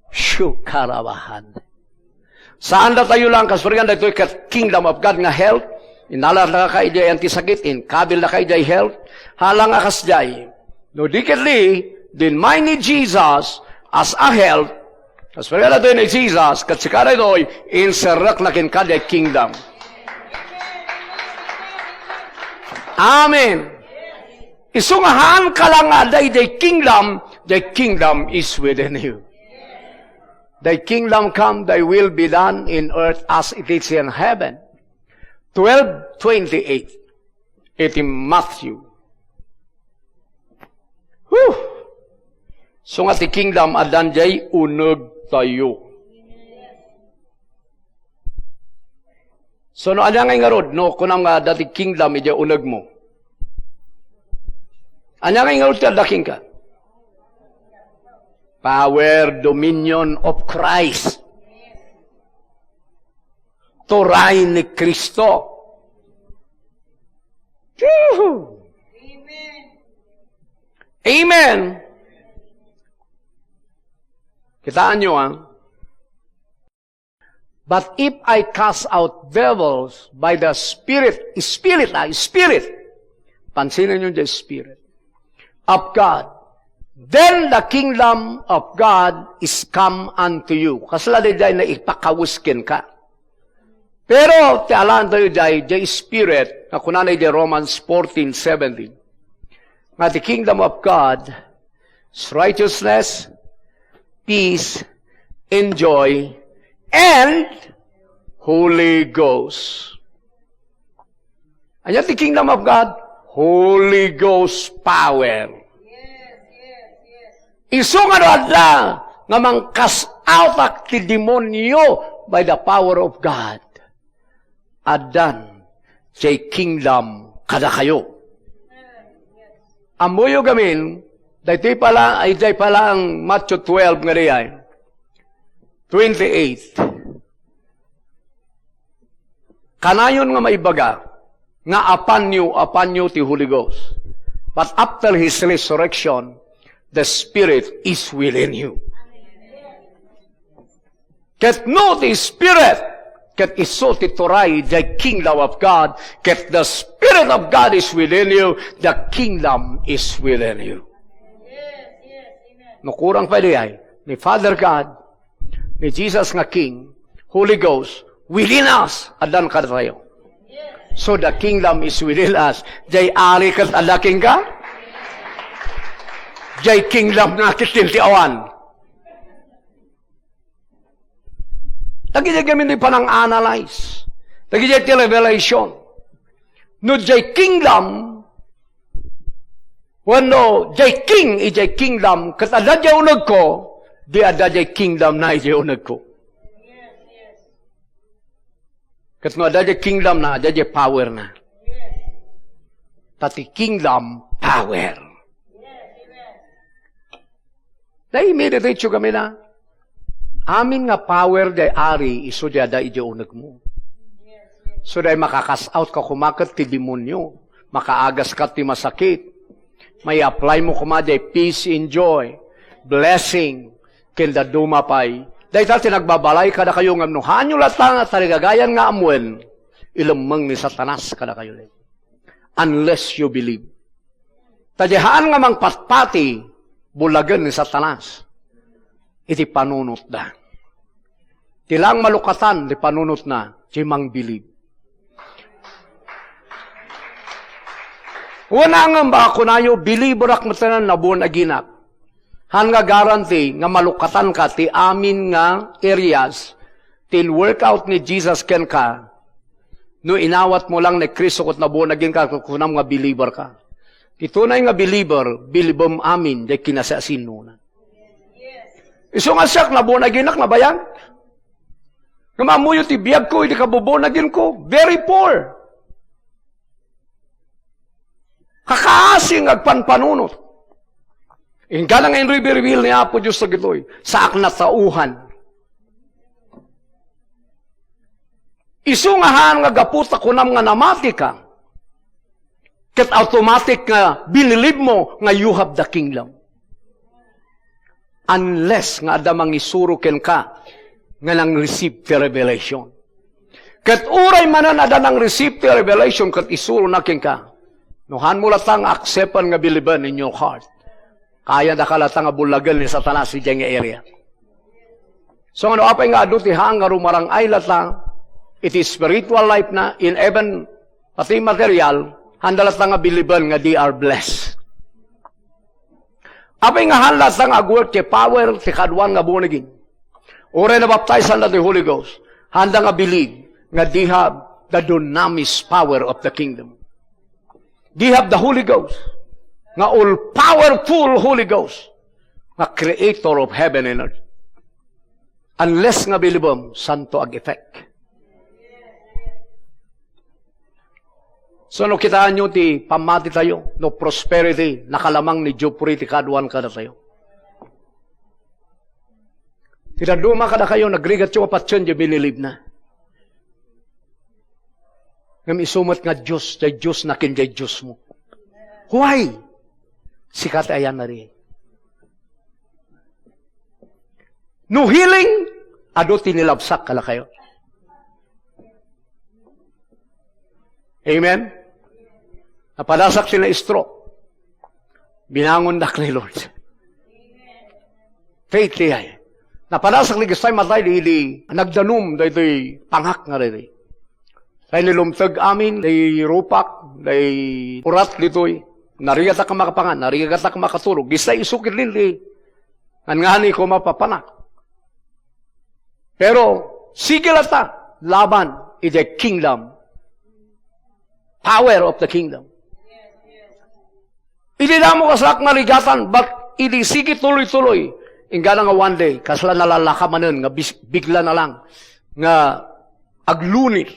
Shukarabahan. Saan datayo lang, kas parigan, daytoy ket kingdom of God nga health. Inalannaka idiay anti sakit, inkabilnaka idiay health. Hala nga kasdiay. No di ketdi, di immay ni Jesus as a health. Kas parigan daytoy ni Jesus, ket sika daytoy, inserrekna kenka diay kingdom. Amen. Isu nga haanka lang nga adda idiay kingdom, the kingdom is within you. Thy kingdom come, thy will be done in earth as it is in heaven. Twelve twenty-eight. Iti Matthew. Whew! Isu nga ti kingdom, addan jay uneg tayo. So, no, ania nga ingarud, no, kunam nga adda ti kingdom idiay unegmo. Ania nga ingarud ti adda kenka? Power, dominion of Christ. Turay ni Cristo. Whew! Amen. Kitaan nyo, ah. But if I cast out devils by the Spirit, Spirit, ah, Spirit. Pansinen nyo the Spirit of God. Then the kingdom of God is come unto you. Kasla daydiay naipakawes kenka. Pero ti alantayo jay, jay Spirit, nga kunana iti Romans fourteen seventeen, nga the kingdom of God is righteousness, peace, and joy, and Holy Ghost. Ania ti kingdom of God? Holy Ghost power. Isu nga no adda nga mangcast out ti demonio by the power of God, addan jay kingdom kadakayo. Ammoyo gamin, daytoy pala, ay, daytoy pala ang Matthew twelve nga diay, twenty-eight. Kanayon nga maibaga nga apanyo, apanyo ti Holy Ghost. But after His resurrection, the Spirit is within you. Ket no ti Spirit, ket isu ti turay the kingdom of God, ket the Spirit of God is within you, the kingdom is within you. No kurang pay diay, ni Father God, ni Jesus nga King, Holy Ghost, within us, addan kadatayo. So the kingdom is within us. Jay ari ket adda kenka? Jay kingdom na ket ti awan. Dagiti gamin ti panang-analyze. Dagiti ti revelation. No jay kingdom, wenno jay king ijay kingdom, ket adda jay unegko, di adda jay kingdom na ijay unegko. Ket no adda jay kingdom na, adda jay power na. Ta ti kingdom, power. Dayta meditate-yo kami na. Amin nga power day ari, isu di adda ijay unegmo. So day makacast out ka koma ket ti demonio, makaagas ka ti masakit. May-apply mo koma day peace and joy, blessing, ken dadduma pay. Dayta ti nagbabalay kadakayo ngem no haanyo latta nga tarigagayan nga ammoen, ilemmeng ni Satanas kadakayo. Unless you believe. Ta di haan nga mangpatpati, bulagen ni Satanas iti panunotda. Ti lang malukatan ti panunotna, ti mangbilib. Wen ngem baka kunayo, believerak metten a born again-ak. Haan nga guarantee nga malukatanka ti amin nga areas ti in-workout ni Jesus kenka. No inawat mo lang ni Cristo ket na born again ka, kunam nga believer ka. Ti tunay nga believer, bilibem amin, di kinasiasinnona. Isu nga siak, na born again-ak, nabayag. Ngem ammoyo ti biagko, idi kabu-born again ko, very poor. Kakaasi nga agpanpanunot. Inggana nga in-reveal ni Apo Dios dagitoy, saak natauhan. Isu nga haan nga gapu ta kunam nga namati ka, ket automatic nga binilib mo nga you have the kingdom. Unless nga adda mangisuro kenka nga nang-receive ti revelation. Ket uray manen adda nang-receive ti revelation ket isurona kenka, no haan mo latta nga acceptan nga believe in your heart, kayatna latta nga bullagen ni Satanas idiay nga area. So, ngano apay nga adu ti haan nga rumarang-ay latta iti spiritual life na, in heaven, pati material, haanda latta nga believe-en nga they are blessed. Apay nga haan latta nga agwork ti power ti kaaduan nga born again? Uray nabaptizanda ti Holy Ghost, haanda nga believe nga they have the dunamis power of the kingdom. They have the Holy Ghost, nga all-powerful Holy Ghost, nga creator of heaven and earth. Unless nga bilibem, santo ag-effect. So, no kitaenyo ti pammatitayo, no prosperity, nakalamang ni Jopri ti kaaduan kadatayo. Ti dadduma kadakayo, nagrigatyo a patien diay binilibna. Ngem isu met nga Dios, diay Diosna ken diay Diosmo. Why? Sika ti ayanna ri. No healing, adu ti nilabsak kadakayo. Amen? Napadasak ti na-stroke. Binangondak ni Lord. Faith diay. Napadasak ni Gustay matay di, di nagdanum daytoy pangak nga riri. Tay ni lumteg amin, day rupak, day urat ditoy. Narigatak a makapangan, narigatak a makaturog. Gistay isukid din di. Ngan ngani ko mapapanak. Pero, sige latta, laban, iti kingdom. power of the kingdom. Idi damo kaslak marigatan, but idi sige tuloy-tuloy, inggana nga one day, kasla nalalaka manen nga bis-, bigla na lang nga aglunit.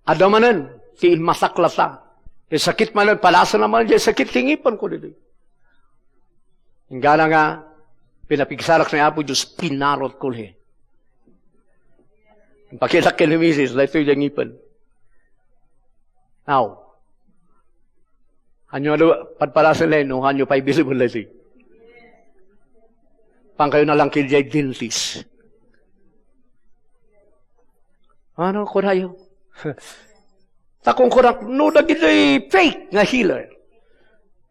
Adda manen ti immasak latta. Ti sakit manen, palasen manen, ti sakit ti ngipen ko didi. Inggana nga, pinapigsarak ni Apo Dios, pinarot ko li. Pakitak ken ni misis, daytoy diay ngipen. Aw. Hanyo adu, padpadasen lay, no, hanyo pay bilibon lay. Pangkayo na lang ken diay dentist. Ano ko dayo? Ta kunkunak, no, dagiti fake nga healer.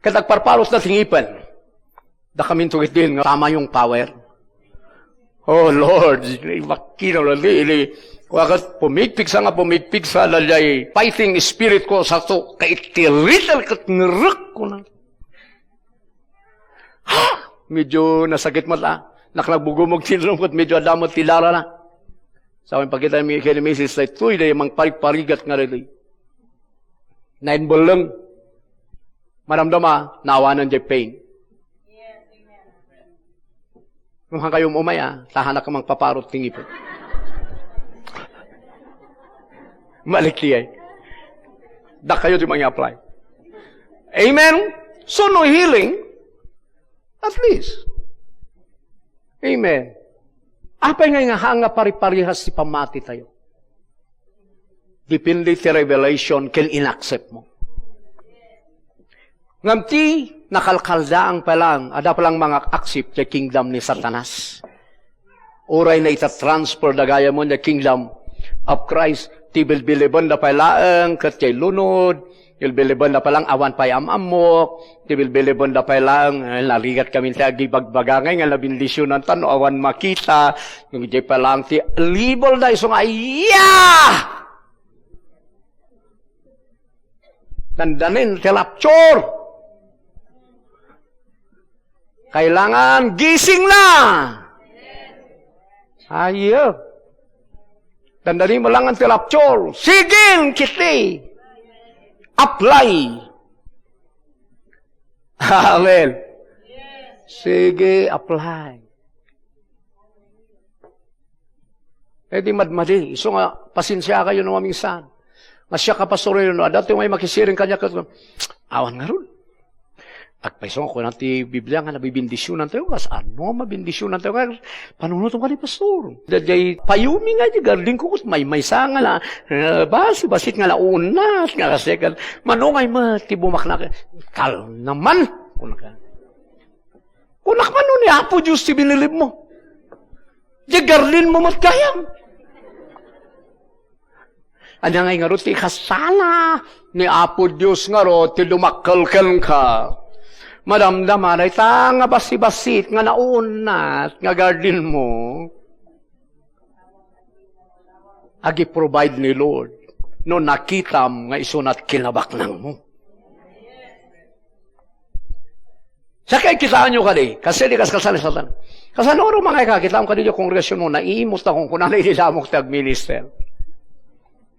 Ket agparparot na ti ngipen. Dakaminto ket din nga tama yung power. Oh, Lord, makina ulit, ili, wakas pumigpigsa nga pumigpigsa, daydiay fighting spirit ko, sasto, kaitiritel ket ngerek ko na. Ha! Medyo nasakit mo ta. Naknagbugumog ti lulom ket medyo adda met ti darana. Sa amin pakita mi ken ni misis, daytoy, daydiay mangparigparigat nga daytoy. Nainbelleng. Maramdama, naawanan diay pain. Ngem kayo umay, ah, tahanak a mangpaparot ti ngipen. Malik ti ay. Dakayo ti mangi-apply. Amen? So, no healing, at least. Amen. Apay nga nga, nga pariparihas ti pammati tayo? Depende ti revelation ken inaccept mo. Ngem ti nakalkaldaang pa lang, adda pa lang manga-accept ti kingdom ni Satanas. Uray na ita-transfer da gayam ti kingdom of Christ, ti bilbilibenda pay laeng ket ti lunod, bilbilibenda pay lang awan pay am-ammok, ti bilbilibenda pay laeng, eh, narigat kami ti agibagbaga ngay nga nabindisionan ta no awan makita, ngem di pa lang ti level da isu nga, iya! Dandanin ti rapture. Kailangan gising na. Ayo. Dandanin mo lang ang ti rapture. Sige, kiti. Apply. Amen. Sige, apply. Eh, di madmadi. Isu nga, pasensia kayo no maminsan. Nga siak a pastor no, adda ti may makisiring kaniak ket, awan ngarud. Agpayso nga kuna ti Biblia nga nabibindisionan tayo, kas ano nga mabindisionan tayo, nga panunotom kadi pastor. Daydiay payumi nga di garden ko, ket maymaysa nga na, eh, basi-basit nga naunnat, nga kasi, kan, mano nga ima, ti bumaknak, kal naman, kuna ka. Kunak man no ni Apo Dios ti binilib mo. Di garden mo met gayam. Ania ngay ngarud ti ikasala ni Apo Dios ngarud ti dumakkel kenka? Madamdama dayta nga basibasit nga naunnat nga garden mo. Agi-provide ni Lord no nakitam nga isunat kinabaknang mo. Sakay, kitaenyo kadi, kasi di kas-, kasali Satan. Kasano nga rumangay ka, kitaem kadi di kongregasyon mo, naiimos ta kung kunana idi damok ti agminister.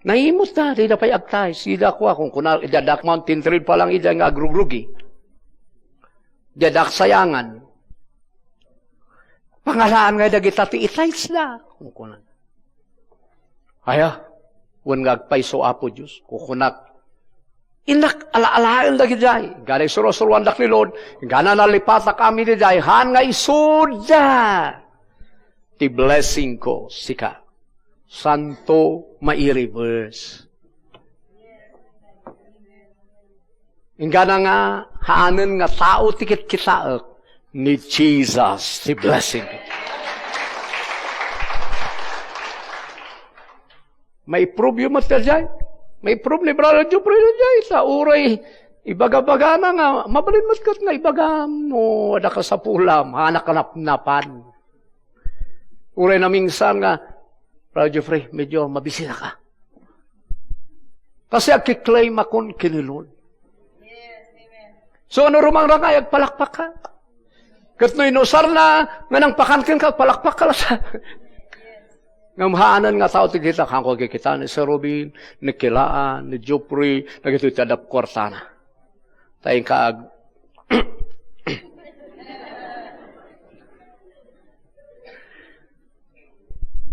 Naiimos ta, di da pay agtais, di da kua, kung kuna, di da mountain trail pa lang, di da nga agrugrugi. Di da agsayangan. Pangalaan nga dagita ti itaisda, kung kuna. Aya, wen nga agpayso Apo Dios, kukunak, innak alaalaen dagidiay, gana isurusuruandak ni Lord, gana nalipatak amin didiay, han nga isuda ti blessing ko, sika. Santo, mai-reverse. Inggana nga, haanen nga tao ti kitkitaek, ni Jesus ti blessing. Maiprove yo met daydiay. Maiprove ni Brother Jeffrey daydiay. Sa uray, ibagabagana nga, mabalin met ket nga ibagam no adda kasapulam, anak napnapan. Uray naminsan nga, Brother Jeffrey, medyo mabisi na ka. Kasi agkiklaim akon ken ni Lord. So, ano rumang rangay, agpalakpak ka. Ket no inusarna nga nangpakan kenka, agpalakpak ka latta. Ngem haanen nga tao ti kita, kanko kikita ni Sir Robin, ni Kilaan, ni Jopri, dagitoy ti adda kuartana. Ta inka ag-,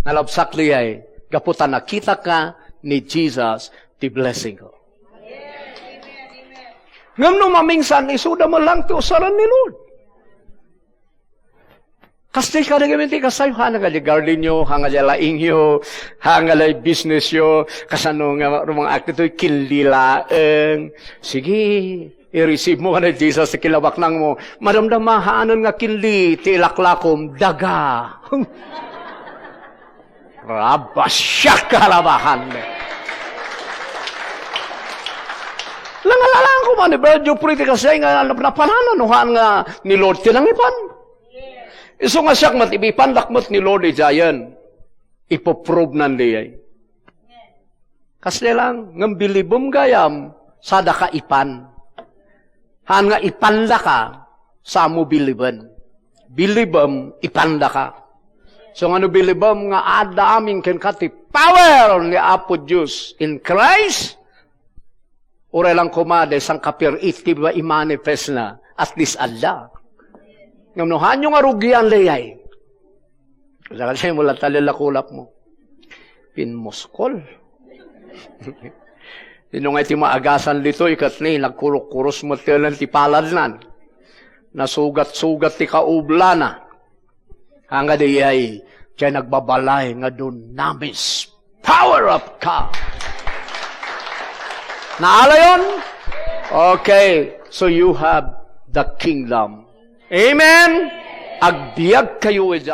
nalabsak diay, gapu ta nakitaka ni Jesus ti blessing ko. Ngem no mamingsan, isuda met lang ti usaren ni Lord. Kasta kadagiti kasayo, haan nga di garden yo, haan nga di laing yo, haan nga di business yo, kasano nga rumang akto kinli laeng. Sige, i-receive mo nga ni Jesus ti kinabaknang mo. Madamdama, haanen nga kinli, ti ilaklakom, daga. Rabasyak kalabahan. Nangalalaan ko man ni Brad Jupri ti kasay nga napanana no haan nga ni Lord ti nangipan. Isu nga siak met, ipandak met ni Lord idiayen. Ipoprove nan diay. Kasdi lang, ngem bilibem gayam, sadaka ipan. Haan nga ipandaka, samo biliben. Bilibem, ipandaka. So, nga no bilibem nga adda amin kenka ti power ni Apo Dios in Christ, uray lang koma, dayta sangkapir iti ba i-manifest na, at least adda. Ngem no haanyo nga rugian, dayay. Kasakasay mo lang talil a kulap mo. Pinmuskol. Sino nga iti maagasan ditoy, ket ni, nagkurok-kuros met ti paladnan. Nasugat-sugat ti kaublana. Haan nga diay, diay nagbabalay nga dunamis. Power of God. Naalayon? Okay. So you have the kingdom. Amen? Agbiag kayo idiay.